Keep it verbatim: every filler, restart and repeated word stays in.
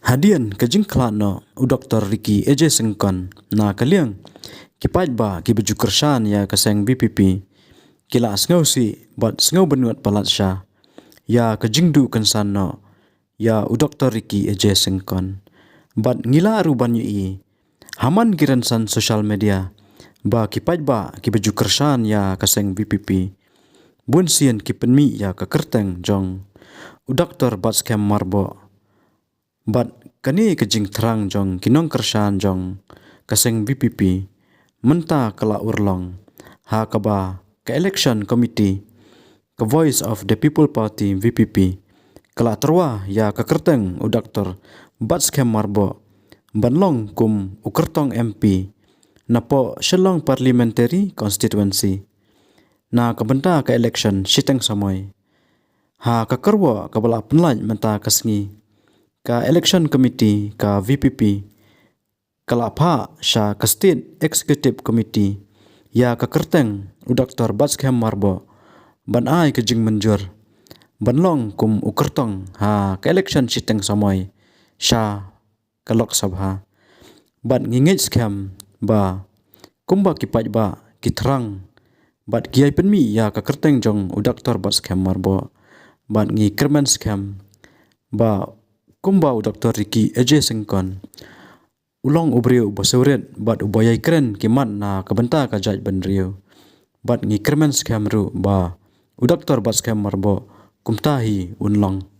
Hadien ka jingkhlad noh u Doktor Ricky A J Syngkon na ka liang ki paidbah kiba ju kyrshan ïa ka seng VPP ki la sngewsih bad sngewbynnud palat sha ïa ka jingduh kynsan noh ïa u Doktor Ricky A J Syngkon. Bad ngi lah ruh ban ïohi ha man ki rynsan social media ba ki paidbah kiba ju kyrshan ïa ka seng VPP bunsien ki pynmih ïa ka kyrteng jong u Doktor Batskhem Myrboh. Bad kane ka jingthrang jong ki nongkyrshan jong ka seng VPP mynta ka la urlong ha kaba ka election committee ka Voice of the People Party, VPP, ka la tyrwa ïa ka kyrteng u Doktor Batskhem Myrboh ban long kum u kyrtong MP napoh Shillong Parliamentary Constituency na ka bynta ka election shiteng samoi. Ha ka kyrwoh kaba la pynlait mynta ka sngi, ka election committee ka VPP ka la phah sha ka State Executive Committee ïa ka kyrteng u Doktor Batskhem Myrboh ban ai ka jingmynjur ban long kum u kyrtong ha ka election shiteng samoi sha ka Lok Sabha. Bad ngi ngeit skhem ba kumba ki paidbah ki thrang bad ki ïai pynmih ïa ka kyrteng jong u Doktor Batskhem Myrboh, bad ngi kyrmen skhem ba kumba u Doktor Ricky A J Syngkon u long u briew uba sngewrit bad uba ïai kren ki mat na ka bynta ka jaitbynriew. Bad ngi kyrmen skhem ruh ba u Doktor Batskhem Myrboh kumta hi un long.